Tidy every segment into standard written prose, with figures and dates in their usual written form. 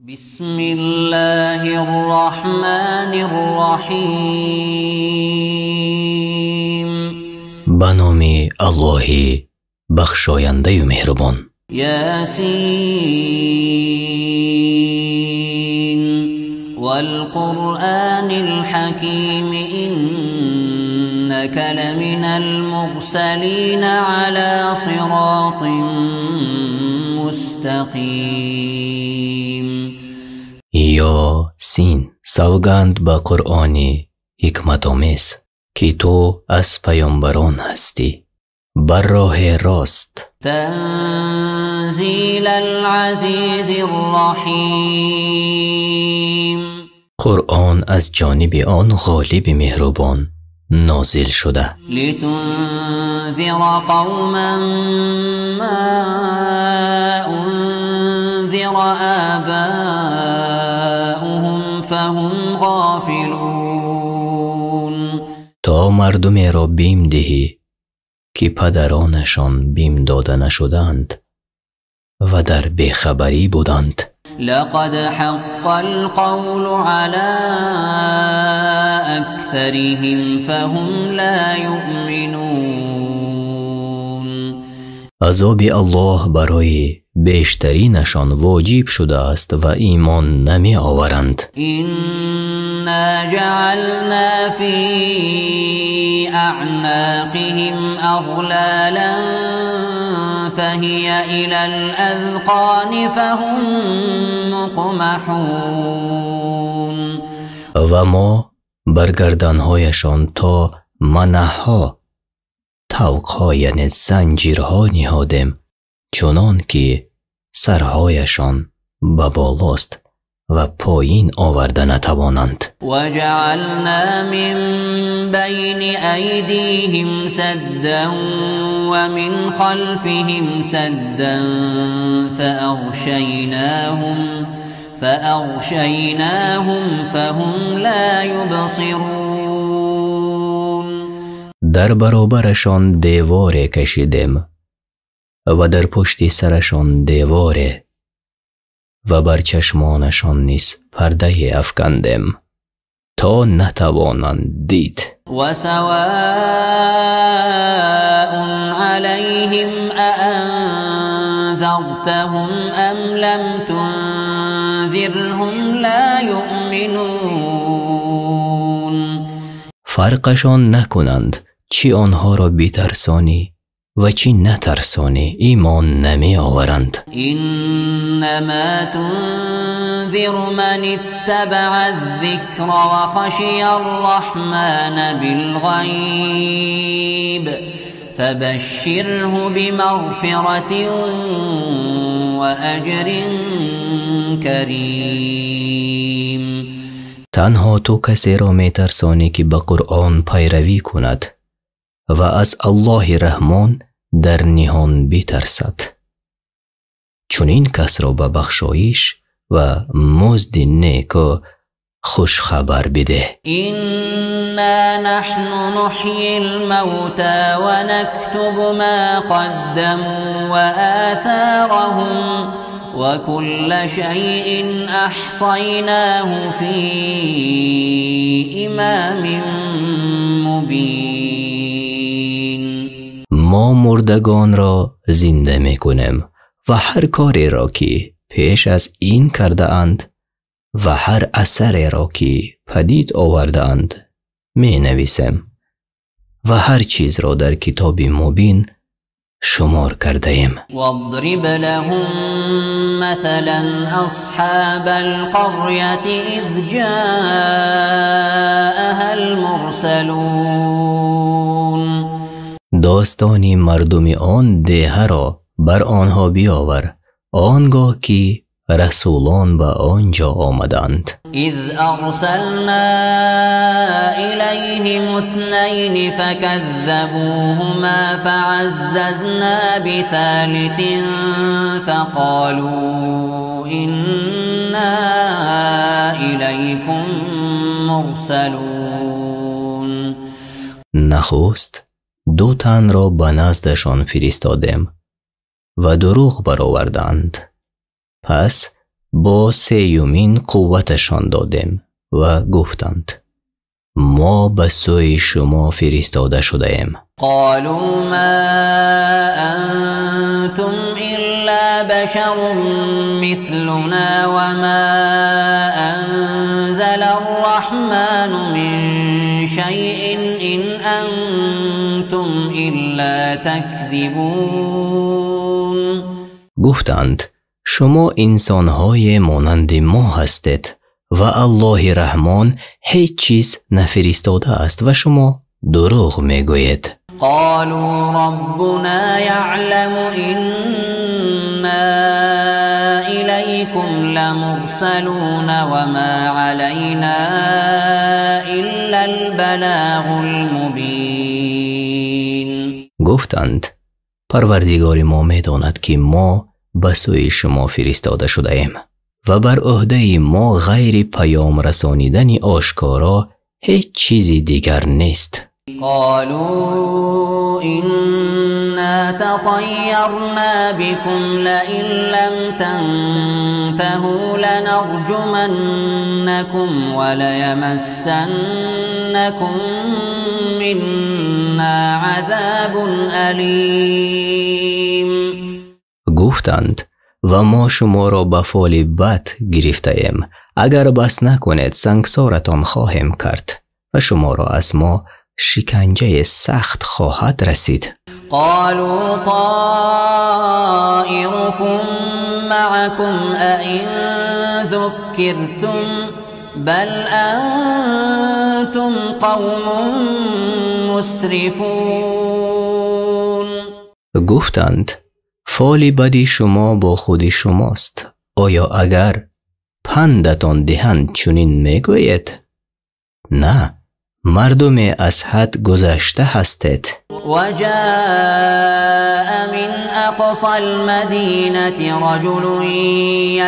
بسم الله الرحمن الرحيم. Ба номи Аллоҳи бахшояндаю меҳрубон. يس والقرآن الحكيم إنك لمن المرسلين على صراط مستقيم. Ёсин, савганд ба Қуръони ҳикматомез, ки ту аз паёмбарон ҳастӣ бар роҳи рост. تنزيل العزيز الرحيم. Қуръон аз ҷониби он ғолиби меҳрубон нозил шуда. لتنذر قوما ما أنذر آباؤهم فهم غافلون. То мардумеро бим диҳӣ, ки падаронашон бим дода нашуданд ва дар бехабарӣ буданд. لقد حق القول على أكثرهم فهم لا يؤمنون. Азоби Аллоҳ барои бештаринашон воҷиб шудааст ва имон намеоваранд. إنا جعلنا في أعناقهم أغلالا فهي إلى الأذقان فهم مقمحون. Ва мо бар гарданҳояшон то манаҳҳо тавқҳо, яъне занҷирҳо ниҳодем, чунон ки сарҳояшон ба болост ва поин оварда натавонанд. وجعلنا من بين أيديهم سدا ومن خلفهم سدا فأغشيناهم فهم لا يبصرون. Дар баробарашон деворе кашидем ва дар пушти сарашон деворе ва бар чашмонашон низ пардае афкандем, то натавонанд дид. وسواء عليهم أأنذرتهم أم لم تنذرهم لا يؤمنون. Фарқашон накунанд, чӣ онҳоро битарсонӣ ва чӣ натарсонӣ, имон намеоваранд. إنما تنذر من اتبع الذكر وخشي الرحمن بالغيب فبشره بمغفرة وأجر كريم. Танҳо ту касеро метарсонӣ, ки ба Қуръон пайравӣ кунад ва аз Аллоҳи Раҳмон дар ниҳон битарсад. Чунин касро ба бахшоиш ва музди неку хушхабар бидеҳ. إنا نحن نحيي الموتى ونكتب ما قدموا وآثارهم وكل شيء أحصيناه في إمام مبين. Мо мурдагонро зинда мекунем ва ҳар кореро, ки пеш аз ин кардаанд, ва ҳар асареро, ки падид овардаанд, менависем ва ҳар чизро дар китоби мубин шумор кардаем. واضرب لهم مثلا أصحاب القرية إذ جاءها المرسلون. Достони мардуми он деҳаро бар онҳо биёвар, он гоҳ ки расулон ба он ҷо омаданд. إذ أرسلنا إليهم اثنين فكذبوهما فعززنا بثالث فقالوا إنا إليكم مرسلون. Нахуст ду танро ба наздашон фиристодем ва дурӯғ бароварданд. Пас Бо сеюмин қувваташон додем ва гуфтанд: мо ба сӯи шумо фиристода шудаем. Қолу ма антум илла башарун мислуна ва ма анзала ар-раҳману мин шайъин ин антум илла такзибун. Гуфтанд: шумо инсонҳои монанди мо ҳастед ва Аллоҳи Раҳмон ҳеҷ чиз нафиристодааст ва шумо дурӯғ мегӯед. Қолу роббуна яъламу инна илайкум ламурсалун ва ма алайна иллал балағул мубин. Гуфтанд: Парвардигори мо медонад, ки мо ба сӯи шумо фиристода шудаем ва бар ӯҳдаи мо ғайри паём расонидани ошкоро ҳеҷ чизи дигар нест. Қолу инна татайярна бикум лаин лам тантаҳу ланарҷуманнакум ва лаямассаннакум минна азабун алим. Гуфтанд: ва мо шуморо ба фоли бад гирифтаем. Агар бас накунед, сангсоратон хоҳем кард ва шуморо аз мо шиканҷаи сахт хоҳад расид. Қолу тоирукум маакум аин зуккиртум бал антум қавмун мусрифун. Гуфтанд: фоли бади шумо бо худи шумост. Оё агар пандатон диҳанд чунин мегӯед? На, мардуме аз ҳад гузашта ҳастед. Ва ҷаа мин ақсал мадинати раҷулун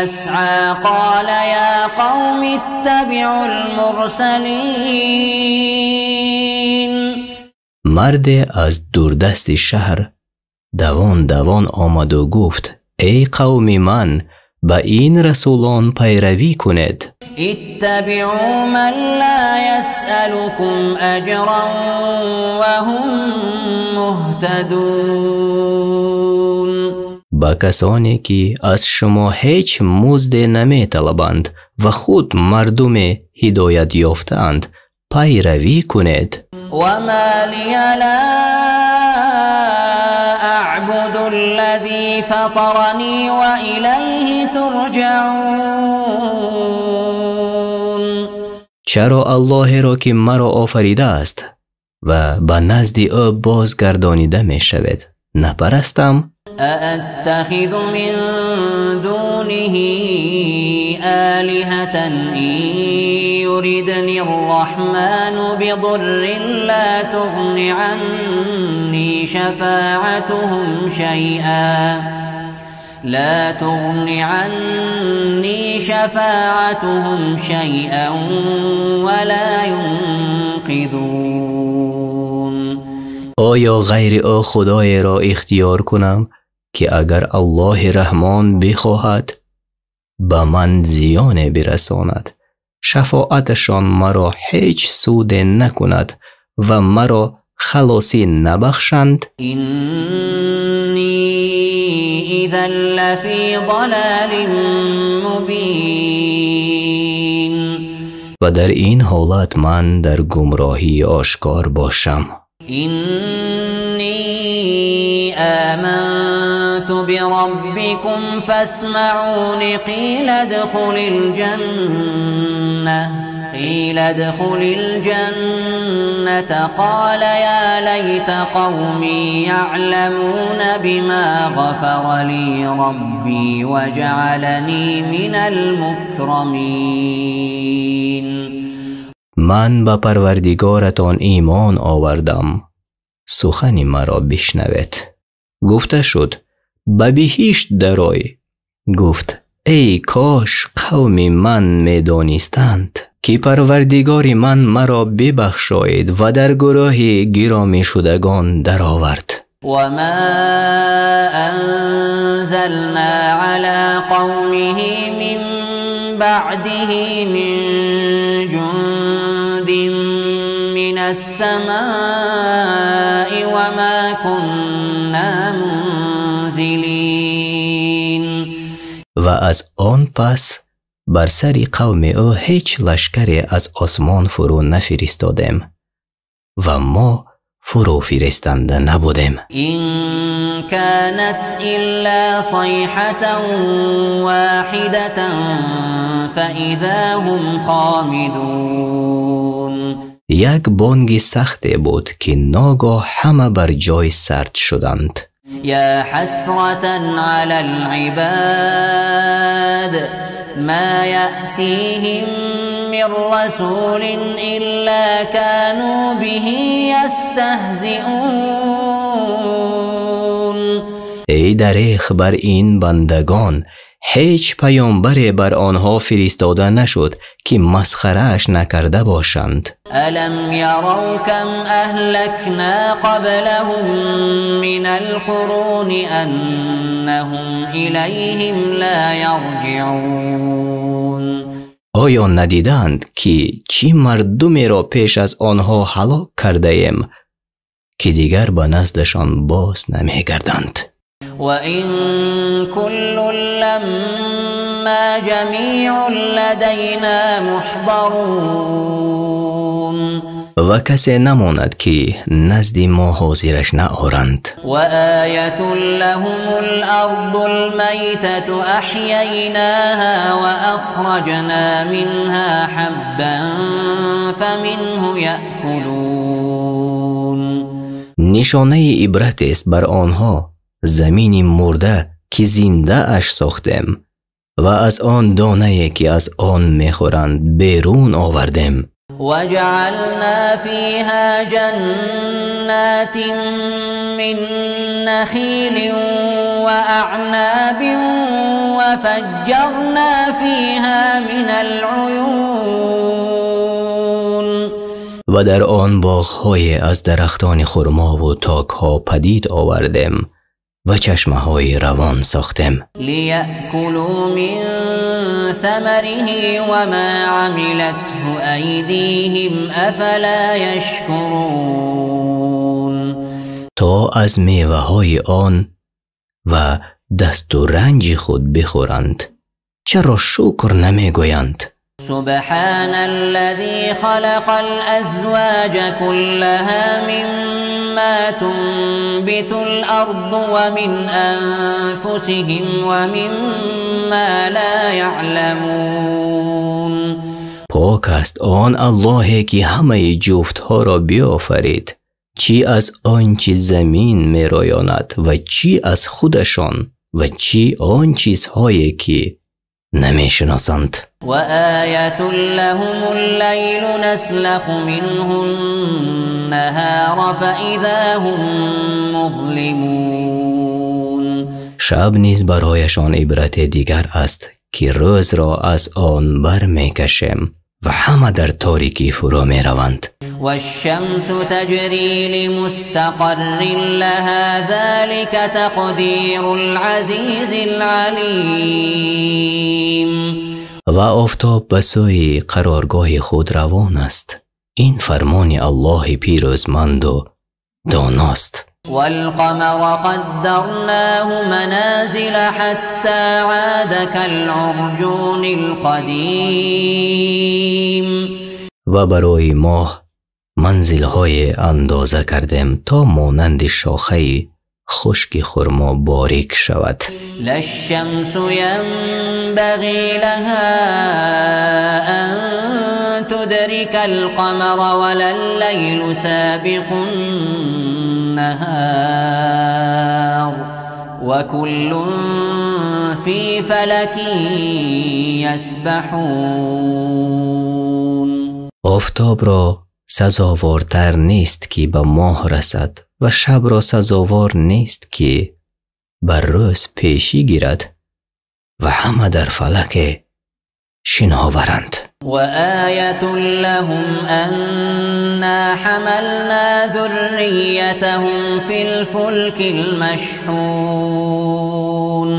ясъа қола я қавми иттабиъул мурсалин. Марде аз дурдасти шаҳр давон давон омаду гуфт: эй қавми ман, ба ин расулон пайравӣ кунед. Иттабиъу ман ла ясъалукум аҷран ва ҳум муҳтадун. Ба касоне ки аз шумо ҳеҷ музде наметалабанд ва худ мардуме ҳидоят ёфтаанд пайравӣ кунед. Ва ма лия ла أعبد الذي فطرني وإليه ترجعون. Чаро Аллоҳеро ки маро офаридааст ва ба назди ӯ бозгардонида мешавед напарастам? أأتخذ من دونه آلهة إن يردني الرحمن بضر لا تغن عني شفاعتهم شيئا لا تغن عني شفاعتهم شيئا ولا ينقذون. Оё ғайри ӯ худоеро ихтиёр кунам ки агар Аллоҳи Раҳмон бихоҳад ба ман зиёне бирасонад, шафоаташон маро ҳеҷ суде накунад ва маро халосӣ набахшанд? Инни изан лафи залалин мубин. Ва дар ин ҳолат ман дар гумроҳии ошкор бошам. Инни аманту бираббикум фасмаъун қила адхулил ҷанна қила адхулил ҷанната қола я лайта қавми яъламуна бима ғафара ли рабби ва ҷаъалани минал мукрамин. Ман ба Парвардигоратон имон овардам, сухани маро бишнавед. Гуфта шуд: ба биҳишт дарой. Гуфт: эй кош қавми ман медонистанд ки Парвардигори ман маро бибахшоид ва дар гурӯҳи гиромишудагон даровард. Ва ма анзална ала қавмиҳи мин بعده من جند من السماء وما كنا منزلين. Ва аз он пас бар сари қавми ӯ ҳеҷ лашкаре аз осмон фурӯ нафиристодем ва мо фурӯ фиристанда набудем. إن كانت إلا صيحة واحدة فإذا هم خامدون. Як бонги сахте буд, ки ногоҳ ҳама бар ҷой сард шуданд. يا حسرة على العباد ما يأتيهم من رسول إلا كانوا به يستهزئون. Эй дареғ бар ин бандагон, ҳеҷ паёмбаре бар онҳо фиристода нашуд, ки масхарааш накарда бошанд. ألم يروا كم أهلكنا قبلهم من القرون أنهم إليهم لا يرجعون. Оё надиданд, ки чӣ мардумеро пеш аз онҳо ҳалок кардаем, ки дигар ба наздашон боз намегарданд? وإن كل لما جميع لدينا محضرون. Ва касе намонад, ки назди мо ҳозираш наоранд. وآية لهم الأرض الميتة أحييناها وأخرجنا منها حبا فمنه يأكلون. Нишонаи ибратест бар онҳо замини мурда, ки зиндааш сохтем ва аз он донае, ки аз он мехӯранд, берун овардем. وجعلنا فيها جنات من نخيل وأعناب وفجرنا فيها من العيون. Ва дар он боғҳое аз дарахтони хурмову токҳо падид овардем ва чашмаҳои равон сохтем. ليأكلوا من ثمره وما عملته أيديهم أفلا يشكرون. То аз меваҳои он ва дасту ранҷи худ бихӯранд. Чаро шукр намегӯянд? سبحان الذي خلق الأزواج كلها مما تنبت الأرض ومن أنفسهم ومما لا يعلمون. Пок аст он Аллоҳе, ки ҳамаи ҷуфтҳоро биёфарид, чӣ аз он чи замин мероёнад ва чӣ аз худашон ва чӣ он чизҳое, ки намешиносанд. وآية لهم الليل نسلخ منه النهار فإذا هم مظلمون. Шаб низ барояшон ибрате дигар аст, ки рӯзро аз он бармекашем ва ҳама дар торикӣ фурӯ мераванд. والشمس تجري لمستقر لها ذلك تقدير العزيز العليم. Ва офтоб ба сӯи қароргоҳи худ равон аст. Ин фармони Аллоҳи пирӯзманду доност. والقمر قدرناه منازل حتى عاد كالعرجون القديم. Ва барои моҳ манзилҳое андоза кардем, то монанди шохаи хушки хурмо борик шавад. لا الشمس ينبغي لها أن تدرك القمر ولا الليل سابق النهار وكل في فلك يسبحون. Офтобро сазовортар нест, ки ба моҳ расад, ва шабро сазовор нест, ки бар рӯз пешӣ гирад, ва ҳама дар фалаке шиноваранд. وآية لهم أنا حملنا ذريتهم في الفلك المشحون.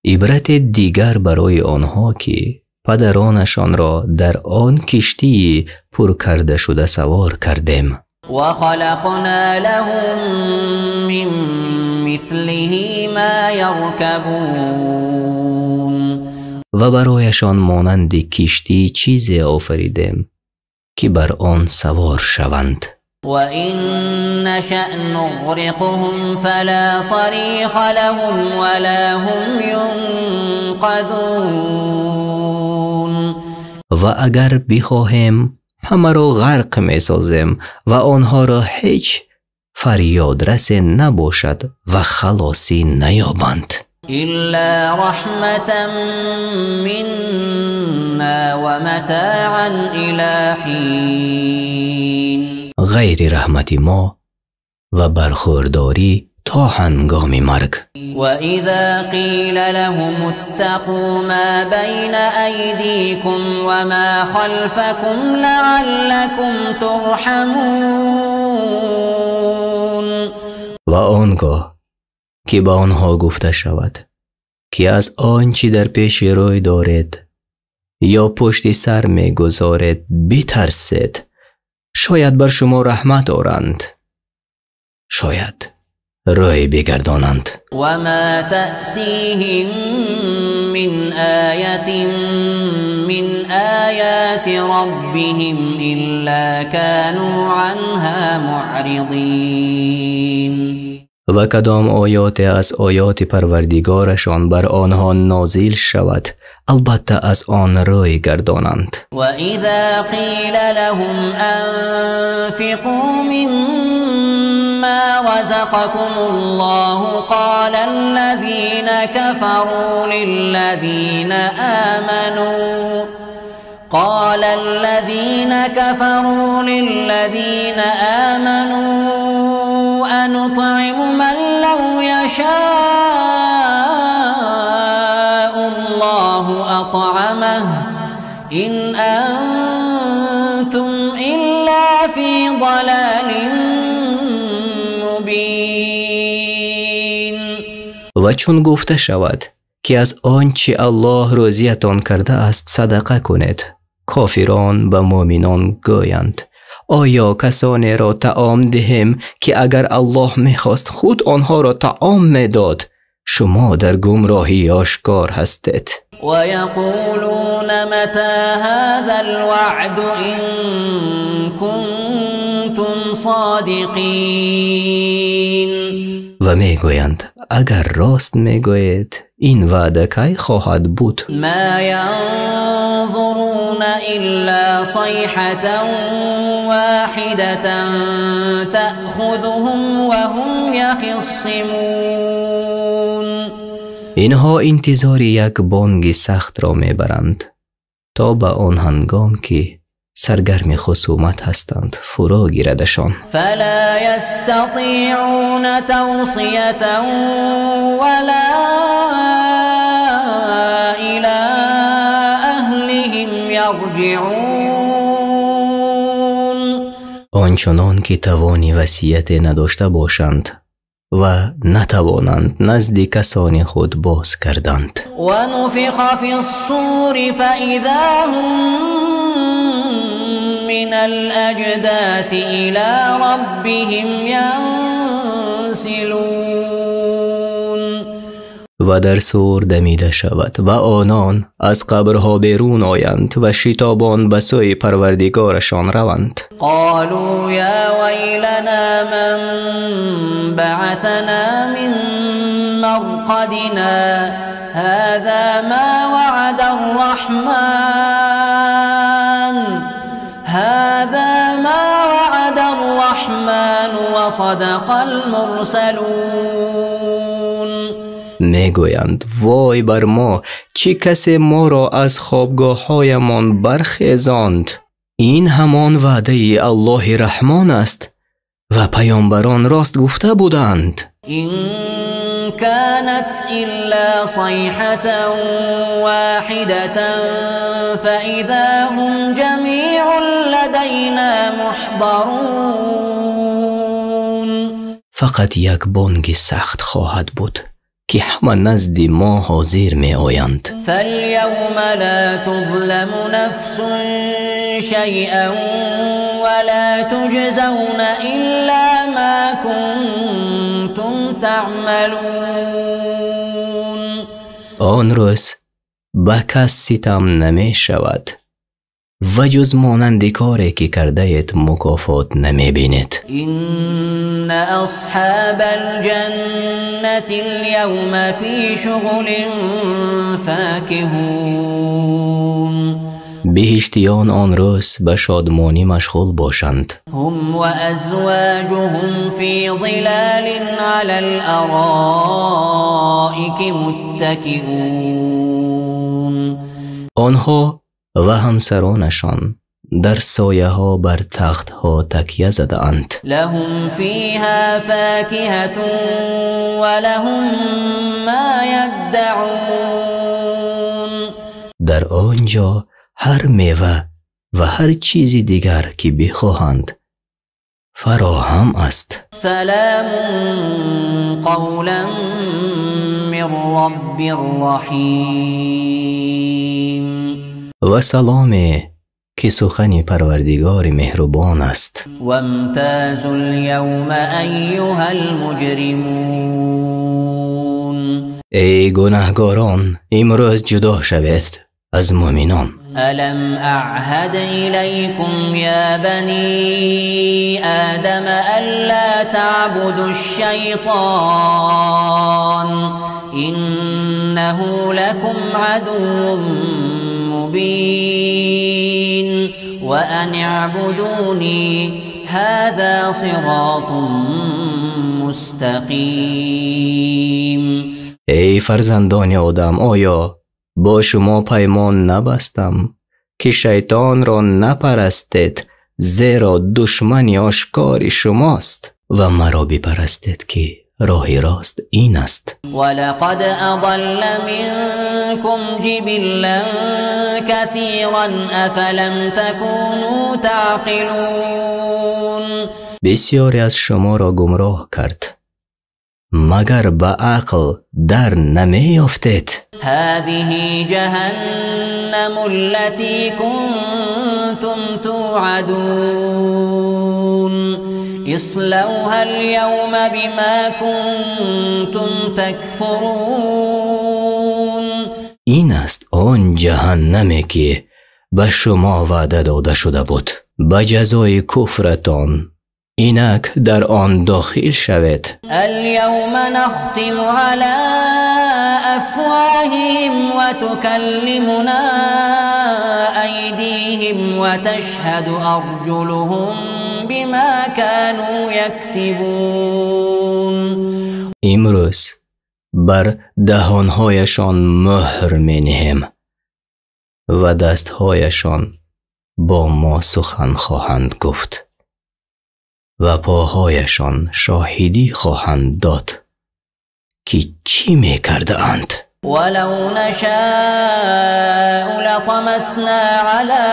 Ибрате дигар барои онҳо, ки падаронашонро дар он киштии пур карда шуда савор кардем. وخلقنا لهم من مثله ما يركبون. Ва барояшон монанди киштӣ чизе офаридем, ки бар он савор шаванд. وإن نشأ نغرقهم فلا صريخ لهم ولا هم ينقذون. Ва агар бихоҳем, ҳамаро ғарқ месозем ва онҳоро ҳеҷ фарёдрасе набошад ва халосӣ наёбанд. إلا رحمة منا ومتاعا إلى حين. Ғайри раҳмати мо ва бархӯрдорӣ то ҳангоми марг. وإذا قيل لهم اتقوا ما بين أيديكم وما خلفكم لعلكم ترحمون. Ва он гоҳ ки ба онҳо гуфта шавад, ки аз он чӣ дар пеши рӯй доред ё пушти сар мегузоред битарсед, шояд бар шумо раҳмат оранд, шояд рӯй бигардонанд. وما تأتيهم من آية من آيات ربهم إلا كانوا عنها معرضين. Ва кадом оёте аз оёти Парвардигорашон бар онҳо нозил шавад, албатта аз он рӯй гардонанд. وإذا قيل لهم أنفقوا مما رزقكم الله قال الذين كفروا للذين آمنوا أنطعم من لو يشاء الله أطعمه إن أنتم إلا في ضلال مبين. Ва чун гуфта шавад, ки аз он чи Аллоҳ рӯзиятон кардааст садақа кунед, кофирон ба муъминон гӯянд: оё касонеро таом диҳем, ки агар Аллоҳ мехост худ онҳоро таом медод? Шумо дар гумроҳии ошкор ҳастед. ويقولون متى هذا الوعد إن كنتم صادقين. Ва мегӯянд: агар рост мегӯед, ин ваъда кай хоҳад буд? ما ينظرون إلا صيحة واحدة تأخذهم وهم يخصمون. Инҳо интизори як бонги сахтро мебаранд, то ба он ҳангом ки саргарми хусумат ҳастанд фурӯ гирадашон. فلا يستطيعون توصية ولا إلى أهلهم يرجعون. Ончунон ки тавони васияте надошта бошанд ва натавонанд назди касони худ боз карданд. ونفخ في الصور فإذا هم من الأجداث إلى ربهم ينسلون. Ва дар сур дамида шавад ва онон аз қабрҳо берун оянд ва шитобон ба сӯи Парвардигорашон раванд. قالوا يا ويلنا من بعثنا من مرقدنا هذا ما وعد الرحمن هذا ما وعد الرحمن وصدق المرسلون. Мегӯянд: вой бар мо, чӣ касе моро аз хобгоҳҳоямон бархезонд? Ин ҳамон ваъдаи Аллоҳи Раҳмон аст ва паёмбарон рост гуфта буданд. إن كانت إلا صيحة واحدة فإذا هم جميع لدينا محضرون. Фақат як бонги сахт хоҳад буд. ки ҳама назди мо ҳозир меоянд. فاليوم لا تظلم نفس شيئا ولا تجزون إلا ما كنتم تعملون. Он рӯз ба кас ситам намешавад ва ҷуз монанди коре ки кардаед мукофот намебинед. إن أصحاب الجنة اليوم في شغل فاكهون. Биҳиштиён он рӯз ба шодмонӣ машғул бошанд. هم وأزواجهم في ظلال على الأرائك متكئون. Онҳо ва ҳамсаронашон дар сояҳо бар тахтҳо такя задаанд. لهم فيها فاكهة ولهم ما يدعون. Дар он ҷо ҳар мева ва ҳар чизи дигар ки бихоҳанд фароҳам аст. سلام قولا من رب رحيم. Ва саломе ки сухани Парвардигори меҳрубон аст. وامتازوا اليوم أيها المجرمون. Эй гунаҳгорон, имрӯз ҷудо шавед аз муъминон. ألم أعهد إليكم يا بني آدم ألا تعبدوا الشيطان إنه لكم عدو مبين وأن اعبدوني هذا صراط مستقيم. Эй фарзандони Одам, оё бо шумо паймон набастам ки шайтонро напарастед, зеро душмани ошкори шумост, ва маро бипарастед ки роҳи рост ин аст. ولقد أضل منكم جبلا كثيرا أفلم تكونوا تعقلون. Бисёре аз шуморо гумроҳ кард, магар ба ақл дар намеёфтед? هذه جهنم التي كنتم توعدون اصلوها اليوم بما كنتم تكفرون. Ин аст он ҷаҳаннаме ки ба шумо ваъда дода шуда буд. Ба ҷазои куфратон инак дар он дохил шавед. اليوم نختم على أفواههم وتكلمنا أيديهم وتشهد أرجلهم بما كانوا يكسبون. Имрӯз бар даҳонҳояшон мӯҳр менеҳем ва дастҳояшон бо мо сухан хоҳанд гуфт ва поҳояшон шоҳидӣ хоҳанд дод ки чӣ мекардаанд. ولو نشاء لطمسنا على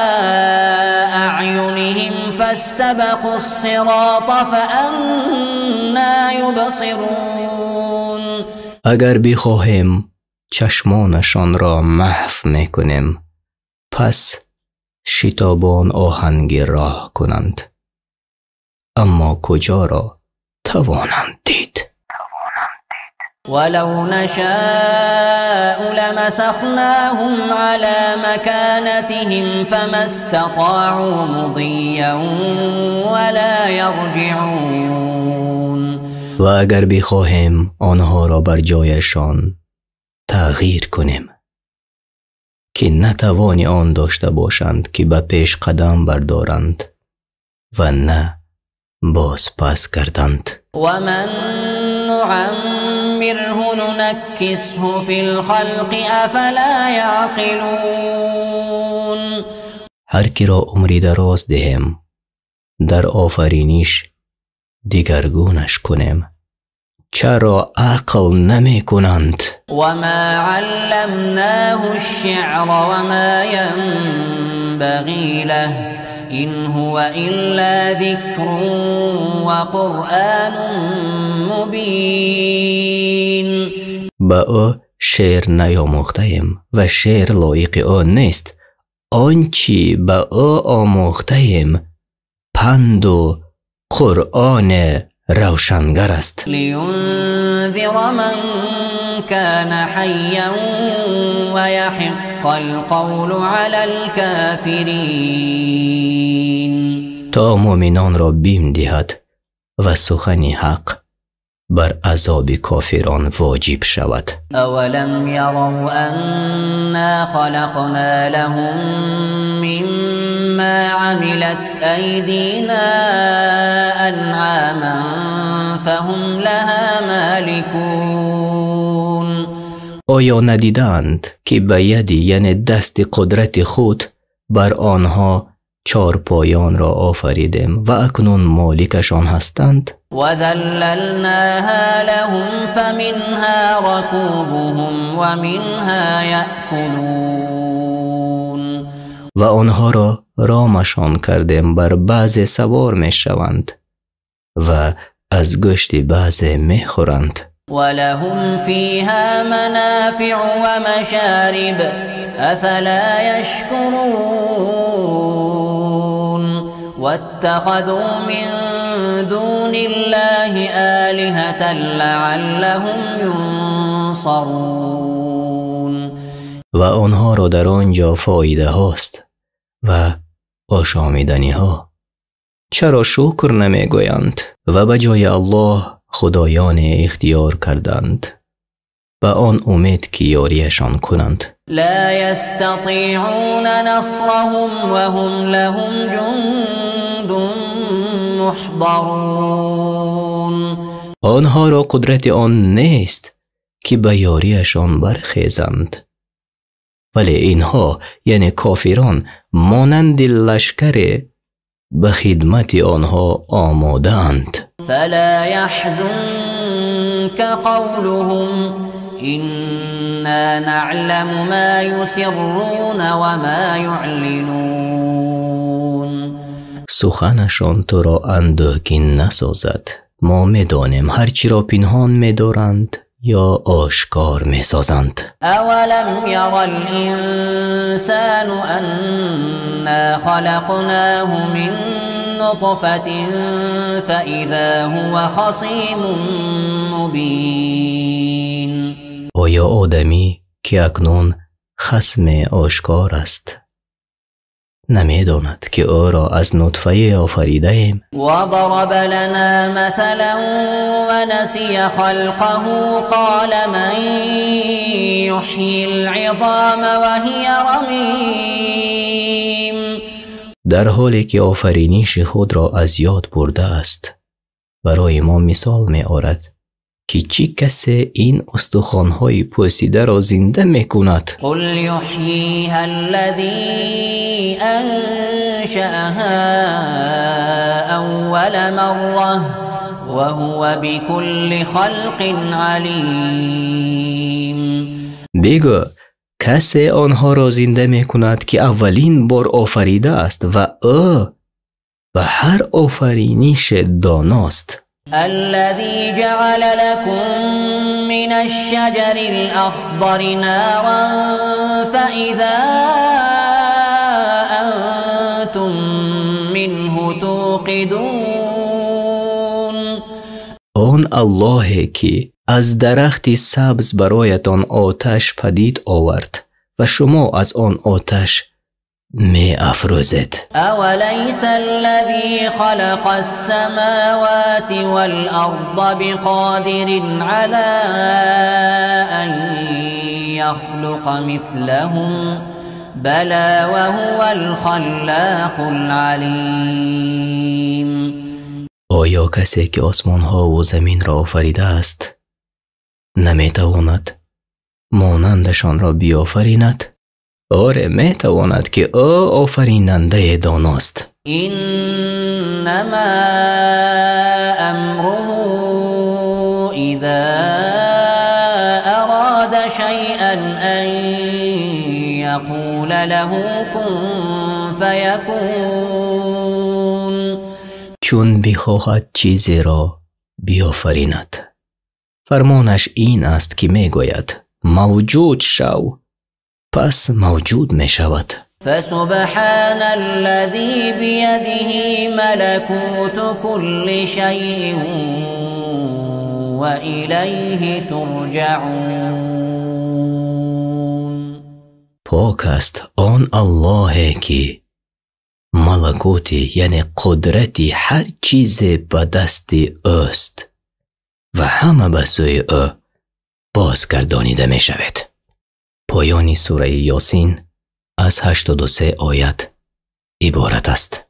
أعينهم فاستبقوا الصراط فأنى يبصرون. Агар бихоҳем чашмонашонро маҳв мекунем, пас шитобон оҳанги роҳ кунанд, аммо куҷоро тавонанд дид? ولو نشاء لمسخناهم على مكانتهم فما استطاعوا مضيا ولا يرجعون. Ва агар бихоҳем онҳоро бар ҷояшон тағйир кунем, ки натавони он дошта бошанд ки ба пеш қадам бардоранд ва на бозпас гарданд. ومن نعمره ننكسه في الخلق أفلا يعقلون. Ҳар киро умри дароз диҳем, дар офариниш дигаргунаш кунем, чаро ақл намекунанд? وما علمناه الشعر وما ينبغي له إن هو إلا ذكر وقرآن مبين. Ба ӯ шеър наомӯхтаем ва шеър лоиқи ӯ нест. Он чӣ ба ӯ омӯхтаем панду Қуръони равшангар аст. لينذر من كان حيا ويحق القول على الكافرين. То муъминонро бим диҳад ва сухани ҳақ бар азоби кофирон воҷиб шавад. أولم يروا أنا خلقنا لهم مما عملت أيدينا أنعاما فهم لها مالكون. Оё надидаанд, ки ба яди, яъне дасти қудрати худ бар онҳо чорпоёнро офаридем ва акнун моликашон ҳастанд? وذللناها لهم فمنها ركوبهم ومنها يأكلون. Ва онҳоро ромашон кардем, бар баъзе савор мешаванд ва аз гӯшти баъзе мехӯранд. ولهم فيها منافع ومشارب أفلا يشكرون. واتخذوا من دون الله آلهة لعلهم ينصرون. Ва онҳоро дар он ҷо фоидаҳост ва ошомиданиҳо. Чаро шукр намегӯянд? Ва ба ҷои Аллоҳ худоёне ихтиёр карданд ба он умед, ки ёрияшон кунанд. لا يستطيعون نصرهم وهم لهم جند محضرون. Онҳоро қудрати он нест, ки ба ёрияшон бархезанд, вале инҳо, яъне кофирон, монанди лашкаре ба хидмати онҳо омодаанд. فلا يحزنك قولهم إنا نعلم ما يسرون وما يعلنون. Суханашон туро андӯҳгин насозад. Мо медонем ҳар чиро пинҳон медоранд ё ошкор месозанд. أولم ير الإنسان أنا خلقناه من نطفة فإذا هو خصيم مبين. Оё одамӣ, ки акнун хасме ошкор аст, намедонад, ки ӯро аз нутфае офаридаем? وضرب لنا مثلا ونسي خلقه قال من يحيي العظام وهي رميم. Дар ҳоле ки офариниши худро аз ёд бурдааст, барои мо мисол меорад, ки чӣ касе ин устухонҳои пӯсидаро зинда мекунад? قل يحييها الذي أنشأها أول مرة وهو بكل خلق عليم. Бигӯ, касе онҳоро зинда мекунад, ки аввалин бор офаридааст ва ӯ ба ҳар офаринише доност. الذي جعل لكم من الشجر الأخضر نارا فإذا أنتم منه توقدون. Он Аллоҳе, ки аз дарахти сабз бароятон оташ падид овард ва шумо аз он оташ меафрӯзед. أوليس الذي خلق السماوات والأرض بقادر على أن يخلق مثلهم بلى وهو الخلاق العليم. Оё касе, ки осмонҳову заминро офаридааст, наметавонад монандашонро биёфаринад? Оре, метавонад, ки ӯ офаринандаи доност. إنما أمره إذا أراد شيئا أن يقول له كن فيكون. Чун бихоҳад чизеро биёфаринад, Фармонаш ин аст, ки мегӯяд: мавҷуд шав, пас мавҷуд мешавад. فسبحان الذي بيده ملكوت كل شيء وإليه ترجعون. Пок аст он Аллоҳе, ки малакути, яъне қудрати ҳар чизе ба дасти ӯст ва ҳама ба сӯи ӯ бозгардонида мешавед. Поёни сураи Ёсин аз 83 оят иборат аст.